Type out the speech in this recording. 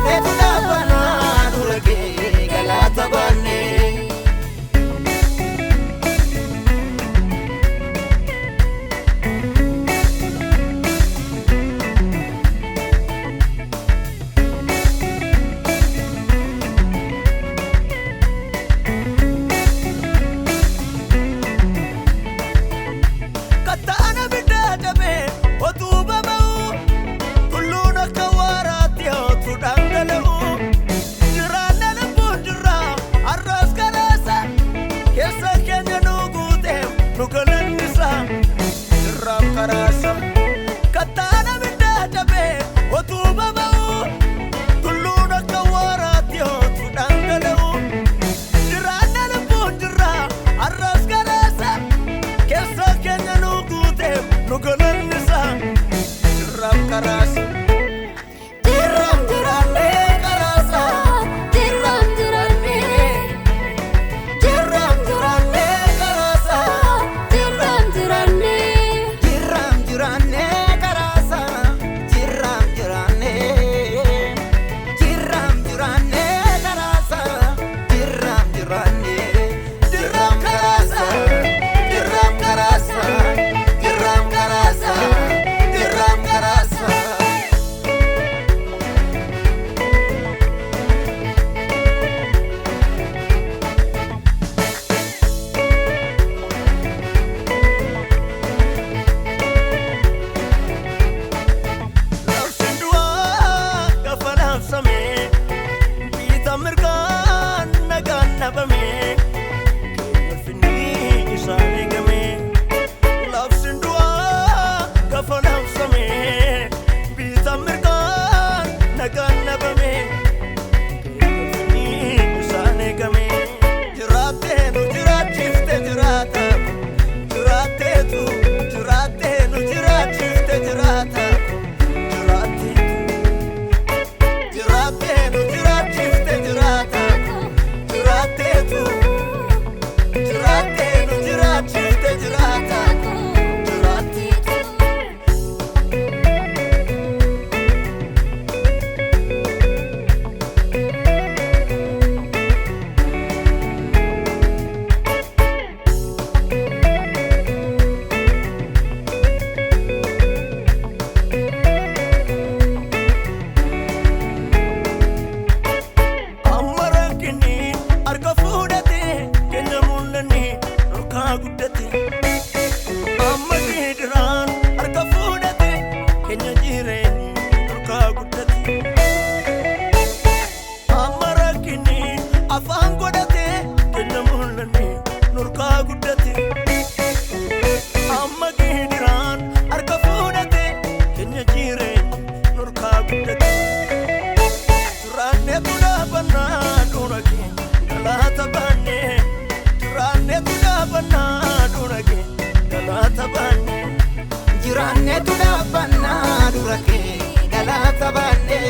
Jiraanneetu dhaabbannaa dura kee galata baanne. Kattaana biddaa dabee otuu baba'u tulluun akka waaraatti otuu dhangala'u jiraanna lubbuun jirra har'as kaleessa keessa keenya nu guuteef nu galannisa jirraaf karaasa. Kattaana biddaa dabee otuu baba'u tulluun akka waaraatti otuu dhangala'u jiraanna lubbuun jirra har'as kaleessa. Keessa keenya nu guuteef nu galannisa jirraaf karaasa. Jirraam jiraannee karaasa. Jirraam jiraannee. Jirraam jiraannee karaasa. Jirraam jiraannee. Jirraam jiraannee karaasa. Jirraam jiraannee. Jirraam jiraannee karaasa. Jirraam jiraannee. Jirraam karaasa. Jirraam karaasa. Jirraam karaasa. Jirraam karaasa. Labsiin du'aa gaafa labsame biita mirgaan nagaan dhabame ulfinni isaan eegame. Labsiin du'aa gaafa labsame biita mirgaan nagaan dhabame ulfinni isaan eegame. Jiraattee nu jiraachifte jiraata jiraatteetu jiraattee nu jiraachifte jiraata. Jiraattee nu jiraachifte jiraata jiraatteetu jiraattee nu jiraachifte jiraata jiraatteetu. Amma rakkinni harka fuudhate keenya mul'anni dhorkaa guddate. Amma gidiraan harka fuudhate keenya jireenyi dhorkaa guddate. Amma rakkinni afaan godhate keenya mul'anni dhorkaa guddate. Amma gidiraan harka fuudhate keenya jireenyi dhorkaa guddate. Jiraanneetu dhaabannaa dura kee galata baanne. Jiraanneetu dhaabannaa dura kee galata baanne. Jiraanneetu dhaabbannaa dura kee galata baanne.